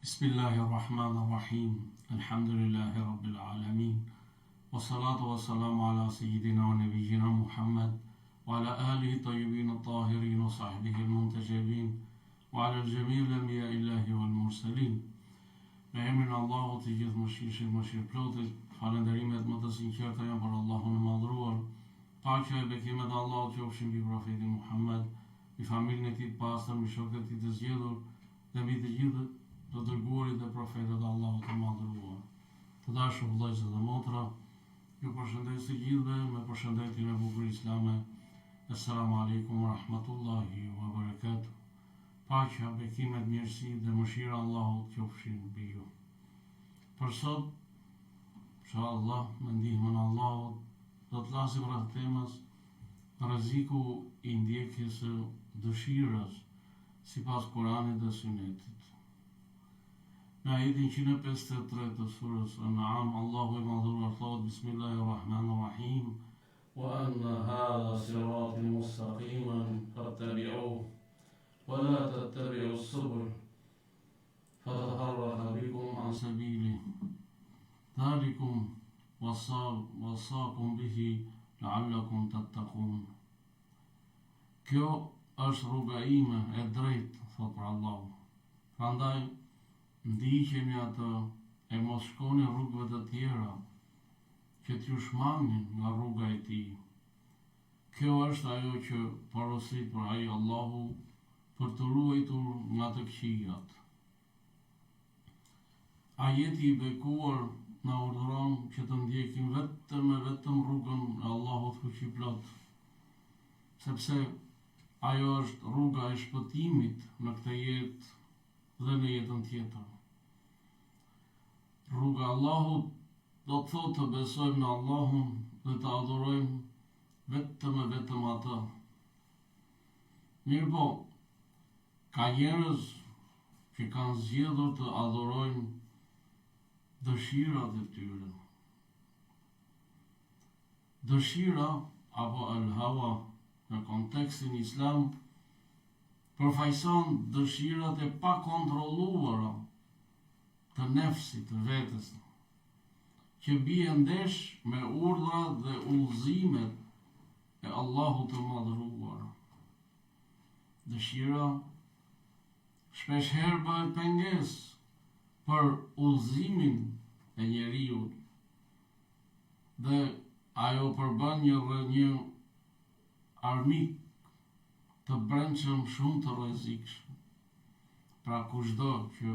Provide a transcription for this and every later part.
Bismillahi Rahman Rahim, Elhamdulillahi Rabbil Alamin, wa salatu wa salamu ala Sayyidina wa Nabijina Muhammad, wa ala alihi tayyibin tahirin wa sahbihi al-muntajabin, wa ala al-jami' al-anbiya illahi wal mursalin. Me emrin e Allahut të Gjithëmëshirshmit mëshirëplotit, falënderimet më të sinqerta janë për Allahun e Madhëruar. Paqja e bekimet e Allahut qofshin mbi profetin Muhammed, mbi familjen e tij të pastër, mbi shokët e tij të zgjedhur dhe mbi të gjithë të dërguarit dhe profetët e Allahut të Madhëruar. Të dashur vëllezër dhe motra, ju përshëndes të gjithëve me përshëndetjen e bukur islame. Esselamu alejkum wa rahmatullahi wa barakatuh. Paqja, bekimet, mirësitë dhe mëshira e Allahut qofshin mbi ju. Për sot, inshallah, me ndihmën e Allahut, Do të flasim rreth temës Rreziku i ndjekjes së dëshirës sipas Kuranit dhe Synetit. Në ajetin 153 të surës An'am, Allahu i Madhëruar thotë Bismillahirrahmanirrahim, Wa anna hadha sirati mustaqiman fattabi'uhu wa la tattabi'u subul Fatafarraka bikum an sabilihi Dhalikum wasakum bihi la'allakum tattaqun Kjo është rruga ime e drejtë, thotë pra Allahu. Prandaj ndiqeni atë e mos shkoni rrugëve të tjera që t'ju shmangin nga rruga e tij. Kjo është ajo që porosit pra ai Allahu për t'u ruajtur nga të këqijat. Ajeti i bekuar na urdhëron që të ndjekim vetëm e vetëm rrugën e Allahut Fuqiplot, sepse ajo është rruga e shpëtimit në këtë jetë dhe në jetën tjetër. Rruga e Allahut do të thotë të besojmë në Allahun dhe të adhurojmë vetëm e vetëm atë. Mirëpo, ka njerëz që kanë zgjedhur të adhurojnë dëshirat e tyre. Dëshira apo el-hawa në kontekstin islam përfaqëson dëshirat e pakontrolluara të nefsit, të vetes, që bie ndesh me urdhrat dhe udhëzimet e Allahut të Madhëruar. Dëshira shpesh herë bëhet pengesë për udhëzimin e njeriut dhe ajo përbën një një armik të brendshëm shumë të rrezikshëm. Pra kushdo që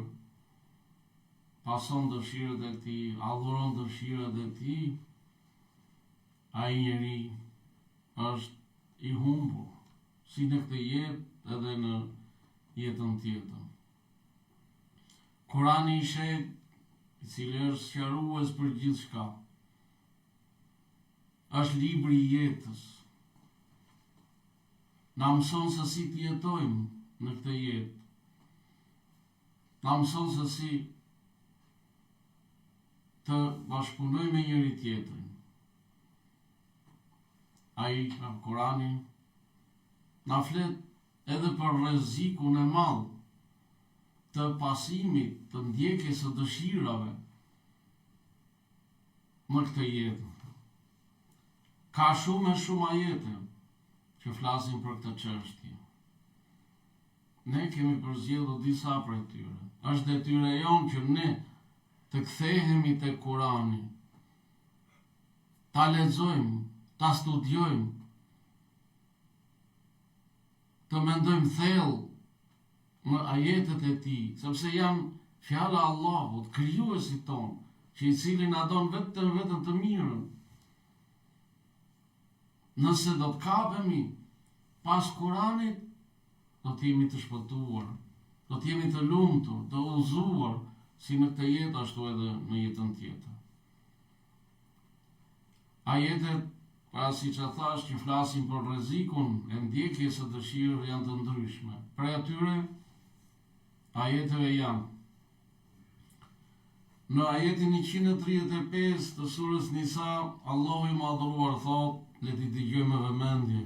pason dëshirat e tij, adhuron dëshirat e tij, Ai njeri është i humbur, si në këtë jetë edhe në jetën tjetër. Kurani i shenjtë, i cili është sqarues për gjithçka, është libri i jetës. Na mëson se si të jetojmë në këtë jetë. Na mëson se si të bashkëpunojmë me njëri-tjetrin. Ai, pra Kurani, na flet edhe për rrezikun e madh të pasimit, të ndjekjes së dëshirave në këtë jetë. Ka shumë e shumë ajete që flasin për këtë çështje. Ne kemi përzgjedhur disa prej tyre. Është detyra jonë që ne të kthehemi te Kurani, ta lexojmë, ta studiojmë, të mendojmë thellë në ajetet e tij, sepse janë fjala e Allahut, krijuesit tonë, që i cili na don vetëm vetëm të mirën. Nëse do të kapemi pas Kuranit, do të jemi të shpëtuar, do të jemi të lumtur, të udhëzuar, si në këtë jetë ashtu edhe në jetën tjetër. Ajetet, pra siç e thashë, që flasin për rrezikun e ndjekjes së dëshirave janë të ndryshme. Prej atyre ajeteve janë Në ajetin 135 të surës Nisa, Allahu i Madhëruar thotë, le t'i dëgjojmë me vëmendje.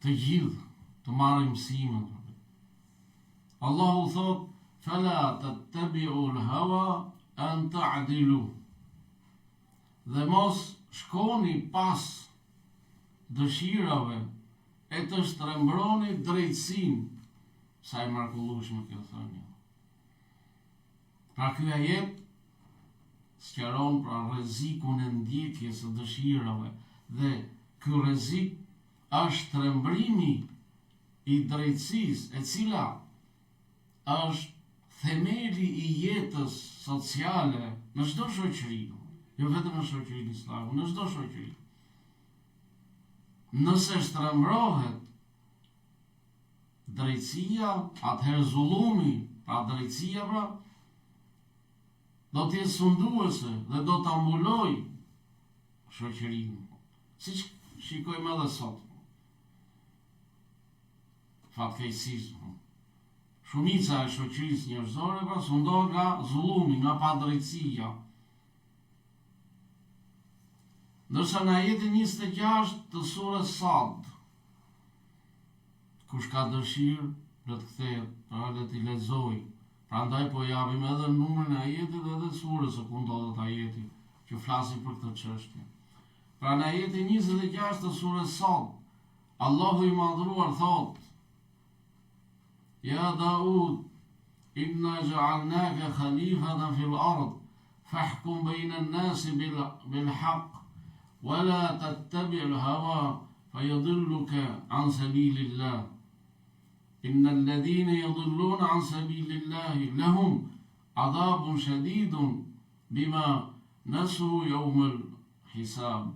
Të gjithë të marrim mësime. Allahu thotë,. Fela tettebiul hawa en ta'dilu. Dhe mos shkoni pas dëshirave e të shtrembroni drejtësinë. Sa e mrekullueshme kjo thënie. Pra ky ajet sqaron pra rrezikun e ndjekjes së dëshirave dhe ky rrezik është shtrembrimi i drejtësisë e cila është themeli i jetës sociale në çdo shoqëri, jo vetëm në shoqërinë islame, në çdo shoqëri. Nëse shtrembrohet drejtësia, atëherë zullumi, pra drejtësia pra, do të jetë sunduese dhe do ta mbulojë shoqërinë, siç shikojmë edhe sot. Fatkeqësisht, shumica e shoqërisë njerëzore pra sundohet nga zullumi, nga padrejtësia. Ndërsa në ajetin 26 të surës Sad, kush ka dëshirë, le të kthehet, pra le t'i lexojë. Prandaj po japim edhe numrin e ajetit edhe surës së ku ndodhet ajeti që flasin për këtë çështje. Pra në ajetin 26 të surës Sad, Allahu i Madhëruar thotë, Ja Daud, inna ja'alnaka khalifatan fil ard, fahkum bejna an-nasi bil haqq, wa la tattabi' al-hawa fayadilluka an sabilillah. Inna alladhina yadilluna an sabilillahi lahum adhabun shadidun bima nasu yawm al-hisab.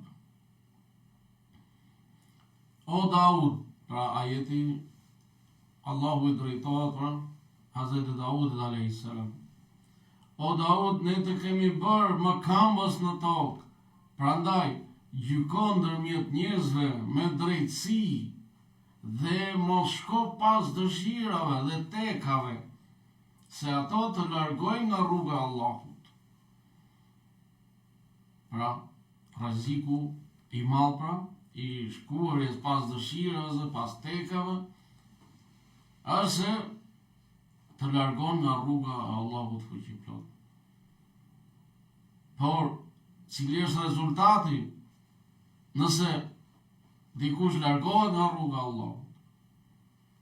O Daud, pra ajeti Allahu i drejtohet pra Hazreti Daudit alayhis salam. O Daud, ne të kemi bërë mëkëmbës në tokë. Prandaj gjyko ndërmjet njerëzve me drejtësi dhe mos shko pas dëshirave dhe tekave, se ato të largojnë nga rruga e Allahut. Pra, rreziku i madh pra, i shkuarjes pas dëshirave dhe pas tekave, është se të largon nga rruga e Allahut fuqiplotë. Por, cili është rezultati nëse dikush largohet nga rruga e Allahut?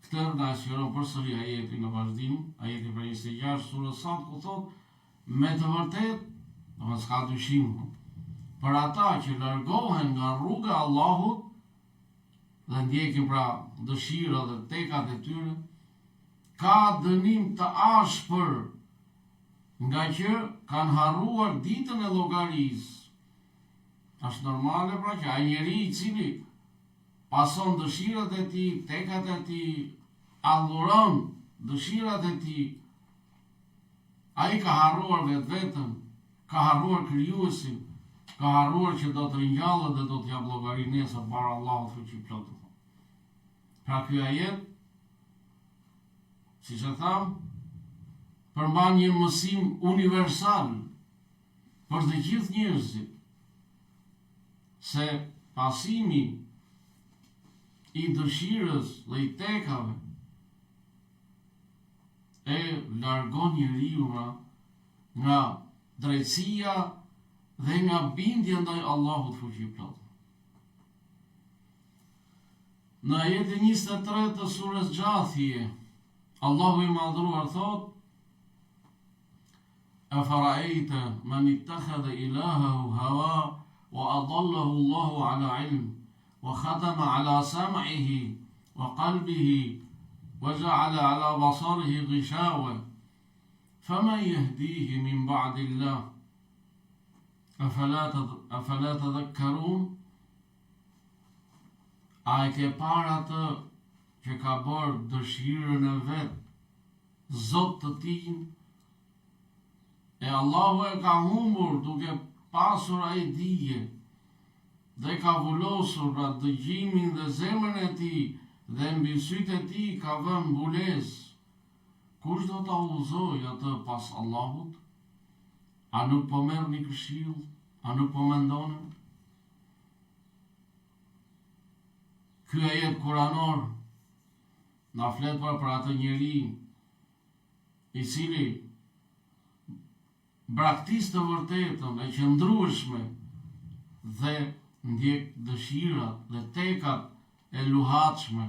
Këtë na e sqaron përsëri ajeti në vazhdim, ajeti pra 26 surës Sad ku thotë me të vërtetë, domethënë s'ka dyshim, për ata që largohen nga rruga e Allahut dhe ndjekin pra dëshirat dhe tekat e tyre, ka dënim të ashpër nga që kanë harruar ditën e llogarisë. Është normale pra që ai njeri i cili pason dëshirat e tij, tekat e tij, adhuron dëshirat e tij, ai ka harruar vetveten, ka harruar krijuesin, ka harruar që do të ringjallet dhe do të japë llogari nesër para Allahut fuqiplotë. Pra ky ajet, siç e thamë, përmban një mësim universal për të gjithë njerëzit, se pasimi i dëshirës dhe i tekave e largon njeriun nga, nga drejtësia dhe nga bindja ndaj Allahut fuqiplotë. Në ajetin 23 të surës Xhathije, Allahu i madhëruar thotë, Efara'ejte men ittakhadhe ilahahu hawa wa adallahu Allahu ala ilm wa khatama ala sam'ihi wa qalbihi wa ja'ala ala basarihi ghishawa faman yahdihi min ba'di Allah afala afala tadhakkarun A e ke parë atë që ka bërë dëshirën e vet Zot të tijin, e Allahu e ka humbur duke pasur ai dije dhe ka vulosur pra dëgjimin dhe zemrën e tij dhe mbi sytë e tij ka vënë mbulesë. Kush do ta udhëzojë atë pas Allahut? A nuk po merrni këshillë? A nuk po mendoni? Ky ajet kuranor Na flet pra për atë njeri. I cili braktis të vërtetën e qëndrueshme dhe ndjek dëshirat dhe tekat e luhatshme.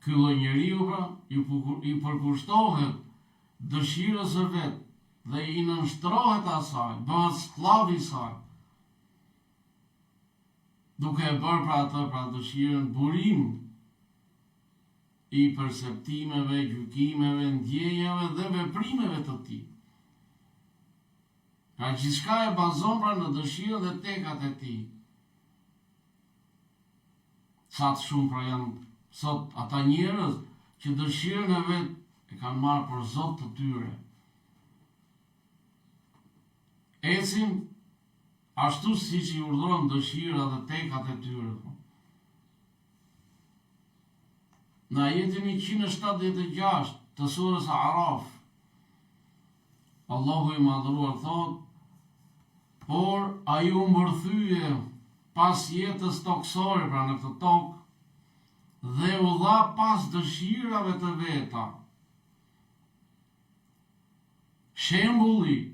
Ky lloj njeriu pra i përkushtohet dëshirës së vet dhe i nënshtrohet asaj, bëhet skllav i saj. Duke e bërë pra atë pra dëshirën burim i perceptimeve, gjykimeve, ndjenjave dhe veprimeve të tij. Pra gjithçka e bazon pra në dëshirën dhe tekat e tij. Sa të shumë pra janë sot ata njerëz që dëshirën e vet e kanë marrë për zot të tyre. Ecin ashtu siç i urdhëron dëshira dhe tekat e tyre. Në ajetin 176 të surës Araf, Allahu i Madhëruar thotë, Por ai u mbërthye pas jetës tokësore, pra në këtë tokë, dhe u dha pas dëshirave të veta. Shembulli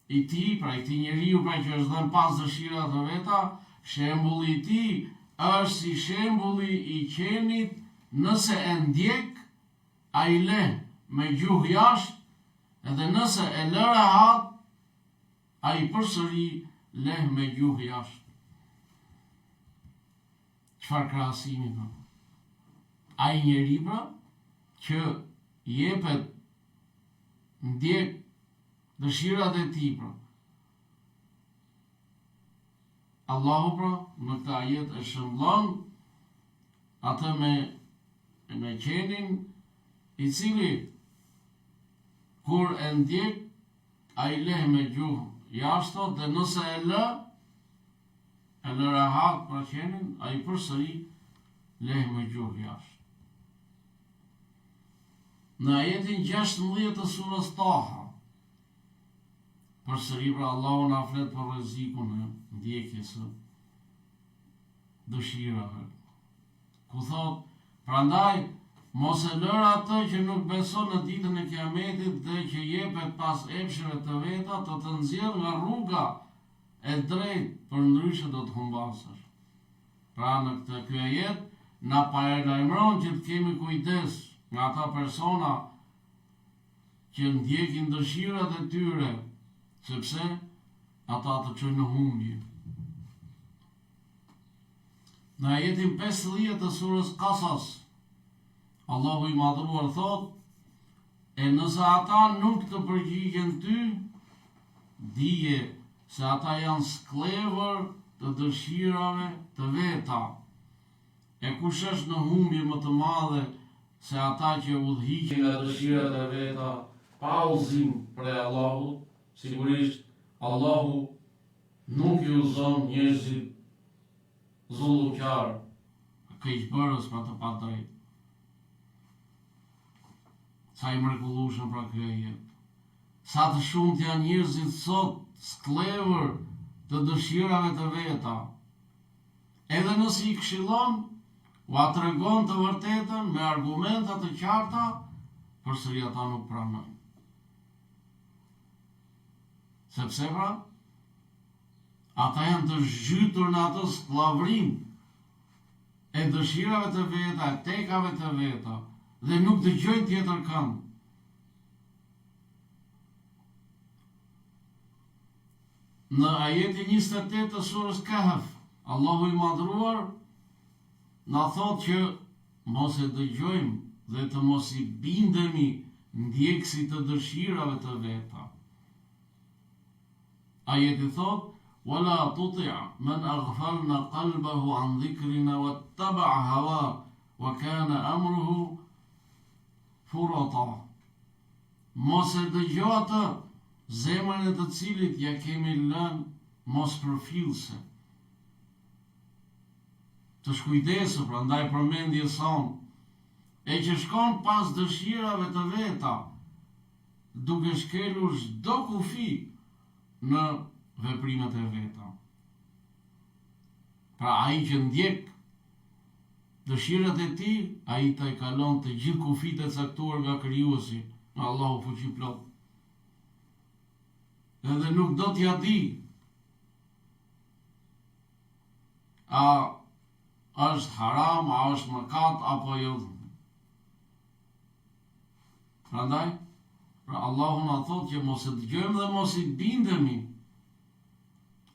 i tij, pra i këtij njeriu pra që është dhënë pas dëshirave të veta, shembulli i tij është si shembulli i qenit nëse e ndjek, ai leh me gjuhë jashtë, edhe nëse e lë rehat, ai përsëri leh me gjuhë jashtë. Çfarë krahasimi pra? Ai njeri pra që jepet ndjek Dëshirat e tij pra. Allahu pra në këtë ajet e shëmbllon atë me me qenin i cili kur e ndjek ai leh me gjuhë jashtë dhe nëse e lë e lë rehat pra qenin ai përsëri leh me gjuhë jashtë. Në ajetin 16 të surës Taha, përsëri pra Allahu na flet për rrezikun e ndjekjes së dëshirave. Ku thotë, prandaj mos e lër atë që nuk beson në ditën e Kiametit dhe që jepet pas epsheve të veta të të nxjerrë nga rruga e drejtë, përndryshe do të humbasësh. Pra në këtë ky ajet na paralajmëron që të kemi kujdes nga ata persona që ndjekin dëshirat e tyre, sepse ata të çojnë në humbje. Në ajetin 50 të surës Kasas, Allahu i madhëruar thotë, e nëse ata nuk të përgjigjen ty, dije se ata janë skllevër të dëshirave të veta. E kush është në humbje më të madhe se ata që udhëhiqen nga dëshirat e veta pa udhëzim prej Allahut, sigurisht Allahu nuk i udhëzon njerëzit zullumqarë, keqbërës pra të padrejtë. Sa i mrekullueshëm pra ky ajet. Sa të shumtë janë njerëzit sot skllevër të dëshirave të veta. Edhe nëse i këshillon, ua tregon të vërtetën me argumenta të qarta, përsëri ata nuk pranojnë. Sepse pra, ata janë të zhytur në atë skllavërinë e dëshirave të veta, e tekave të veta, dhe nuk dëgjojnë tjetër kënd. Në ajetin 28 të surës Kahf, Allahu i Madhëruar na thotë që mos e dëgjojmë dhe të mos i bindemi ndjekësit të dëshirave të veta. Ajeti thotë, Wala tuti' men aghfalna qalbahu an dhikrina wattaba'a hawa wa kana amruhu furata. Mos e dëgjo atë, zemrën e të cilit ia kemi lënë mospërfillëse. Të shkujdesur, pra, ndaj përmendjes sonë, e që shkon pas dëshirave të veta, duke shkelur çdo kufi në veprimet e veta. Pra ai që ndjek. dëshirat e tij, ai tejkalon të gjithë kufijtë e caktuar nga Krijuesi, nga Allahu Fuqiplotë. Edhe nuk do t'ia di a është haram, a është mëkat apo jo. Prandaj, pra Allahu na thotë që mos e dëgjojmë dhe mos i bindemi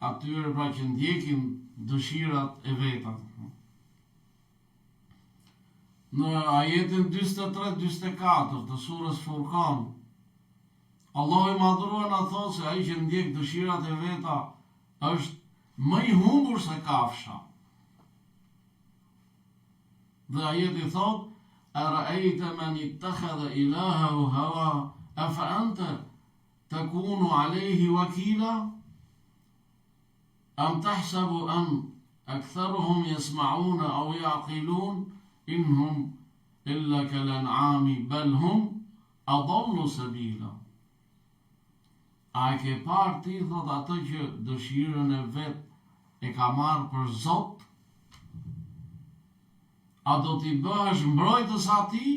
atyre pra që ndjekin dëshirat e veta. Në ajetin 43-44 të surës Furkan, Allahu i Madhëruar na thotë se ai që ndjek dëshirat e veta është më i humbur se kafsha. Dhe ajeti thotë, Era'ejte men ittakhadha ilahahu hawa, afa ente tekunu alejhi wakila? Am tahsabu an aktharuhum yasma'una aw ya'qilun in hum illa kal an'ami bal hum adallu sabila. A e ke parë ti thotë atë që dëshirën e vet e ka marrë për Zot? A do t'i bëhesh mbrojtës atij?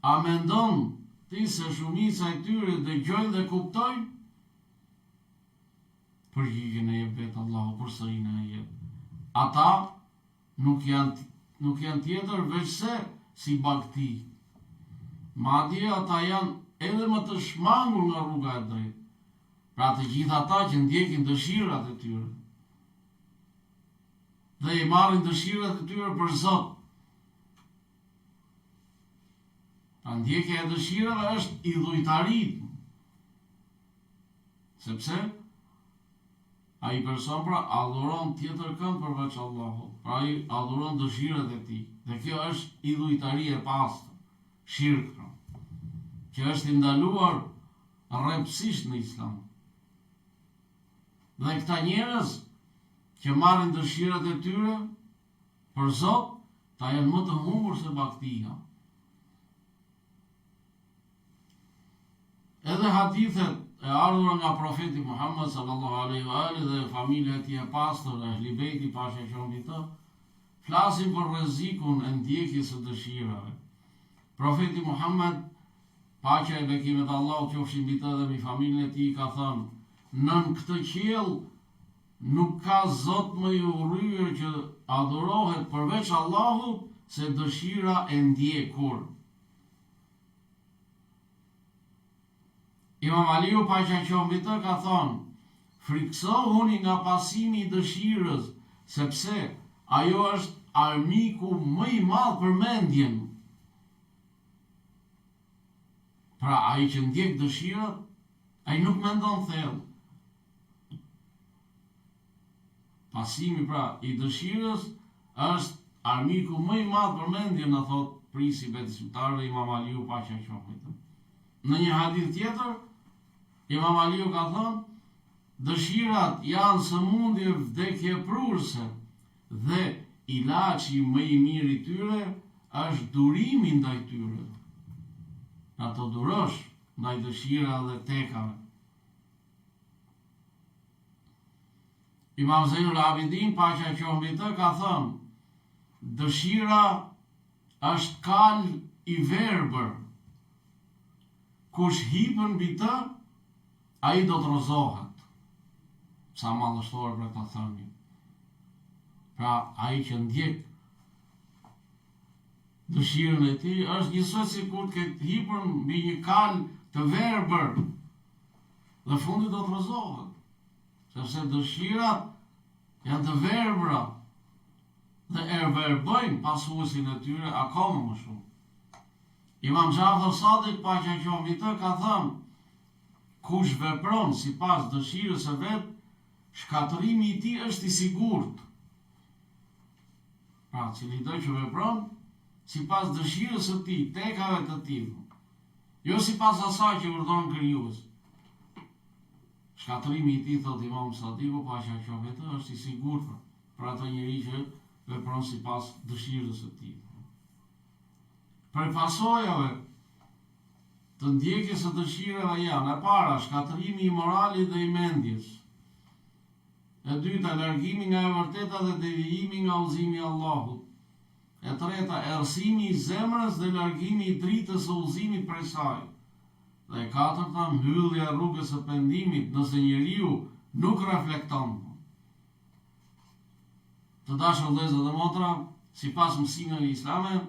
A mendon ti se shumica e tyre dëgjojnë dhe kuptojnë? Përgjigjen e jep vetë Allahu përsëri në ajet. Ata nuk janë nuk janë tjetër veçse si bagëti. Madje ata janë edhe më të shmangur nga rruga e drejtë. Pra të gjithë ata që ndjekin dëshirat e tyre dhe i marrin dëshirat e tyre për Zot. Pra ndjekja e dëshirave është idhujtari. Sepse ai person pra adhuron tjetër kënd përveç Allahut, pra ai adhuron dëshirat e tij. Dhe kjo është idhujtari e pastër, shirk pra, që është i ndaluar rreptësisht në Islam. Dhe këta njerëz që marrin dëshirat e tyre për Zot, ata janë më të humbur se bagëtia. Edhe hadithet e ardhura nga profeti Muhammed sallallahu alaihi wa alihi dhe familja e tij e pastër, ehli bejti paqja qoftë mbi të, flasin për rrezikun e ndjekjes së dëshirave. Profeti Muhammed, paqja e bekimet e Allahut qofshin mbi të dhe mbi familjen e tij, ka thënë: Nën këtë qiell nuk ka zot më i urryer që adhurohet përveç Allahut se dëshira e ndjekur. Imam Aliu paqja qoftë mbi të ka thënë, Frikësohuni nga pasimi i dëshirës, sepse ajo është armiku më i madh për mendjen. Pra ai që ndjek dëshirat, ai nuk mendon thellë. Pasimi pra i dëshirës është armiku më i madh për mendjen, na thotë prijësi i besimtarëve Imam Aliu paqja qoftë mbi të. Në një hadith tjetër, Imam Aliu ka thënë, dëshirat janë sëmundje vdekjeprurëse dhe ilaçi më i mirë i tyre është durimi ndaj tyre. Pra të durosh ndaj dëshirave dhe tekave. Imam Zejnul Abidin, paqja qoftë mbi të, ka thënë, dëshira është kalë i verbër. Kush hipën mbi të, ai do të rrëzohet. Sa madhështore pra këto thënie. Pra, ai që ndjek dëshirën e tij, është njësoj sikur të ketë hipur mbi një kalë të verbër. Dhe fundi do të rrëzohet. Sepse dëshirat janë të verbra dhe e verbëjnë pasuesin e tyre akoma më shumë. Imam Xhafer Sadik paqja qoftë mbi të ka thënë kush vepron sipas dëshirës së vet, shkatërrimi i tij është i sigurt. Pra, cilido që vepron sipas dëshirës së tij, tekave të tij, jo sipas asaj që urdhëron krijuesi. Shkatërrimi i tij, thotë Imam Sadiku, paqja qoftë mbi të, është i sigurt për atë njeri që vepron sipas dëshirës së tij. Prej pasojave të ndjekjes së dëshirave janë, e para, shkatërrimi i moralit dhe i mendjes. E dyta, largimi nga e vërteta dhe devijimi nga udhëzimi i Allahut. E treta, errësimi i zemrës dhe largimi i dritës së udhëzimit prej saj. Dhe e katërta, mbyllja e rrugës së pendimit nëse njeriu nuk reflekton. Të dashur vëllezër dhe motra, sipas mësimeve islame,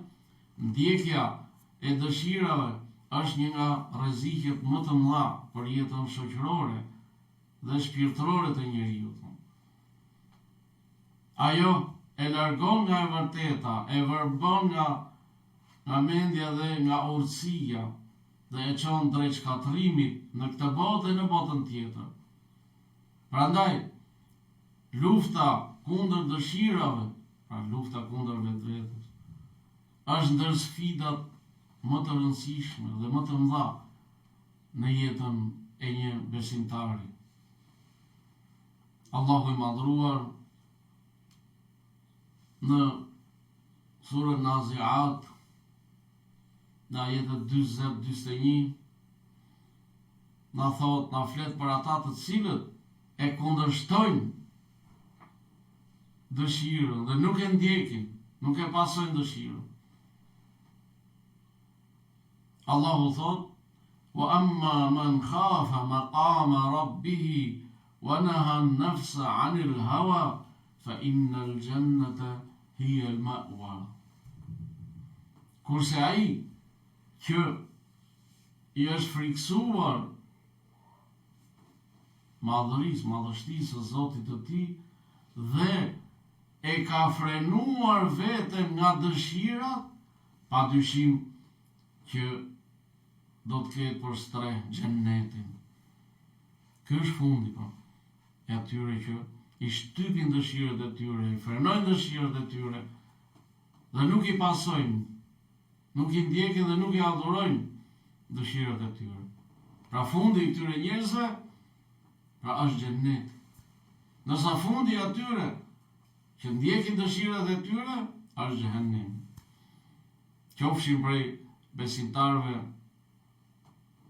ndjekja e dëshirave është një nga rreziqet më të mëdha për jetën shoqërore dhe shpirtërore të njeriut. Ajo e largon nga e vërteta, e verbon nga nga mendja dhe nga urtësia dhe e çon drejt shkatërrimit në këtë botë dhe në botën tjetër. Prandaj, lufta kundër dëshirave, pra lufta kundër vetvetes, është ndër sfidat më të rëndësishme dhe më të mëdha në jetën e një besimtari. Allahu i Madhëruar në surën Naziat në ajetet 40-41 na thotë, na flet për ata të cilët e kundërshtojnë dëshirën dhe nuk e ndjekin, nuk e pasojnë dëshirën. Allahu thotë, Wa amma man khafa maqama rabbihi wa naha an-nafsa 'anil hawa fa innal jannata hiya al-ma'wa. Kurse ai që i është frikësuar madhërisë, madhështisë së Zotit të tij dhe e ka frenuar veten nga dëshirat, pa dyshim që do të ketë për strehë xhennetin. Ky është fundi pra e atyre që i shtypin dëshirat e tyre, i frenojnë dëshirat e tyre dhe nuk i pasojnë, nuk i ndjekin dhe nuk i adhurojnë dëshirat e tyre. Pra fundi i këtyre njerëzve pra është xhenneti. Ndërsa fundi i atyre që ndjekin dëshirat e tyre është xhehenemi. Qofshim prej besimtarëve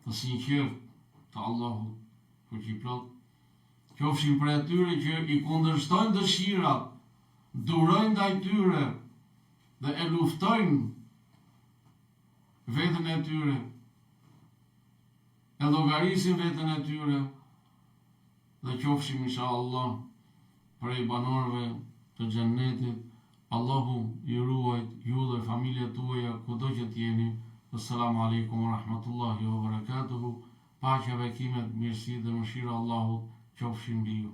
të sinqertë të Allahut fuqiplot, qofshim prej atyre që i kundërshtojnë dëshirat, durojnë ndaj tyre dhe e luftojnë veten e tyre, e llogarisin veten e tyre dhe qofshim inshallah prej banorëve të xhennetit Allahu ju ruajt ju dhe familjet tuaja kudo që të jeni Esselamu Alejkum wa Rahmetullahi wa Barakatuhu Paqja bekimet mirësitë dhe mëshira e Allahut qofshin mbi ju.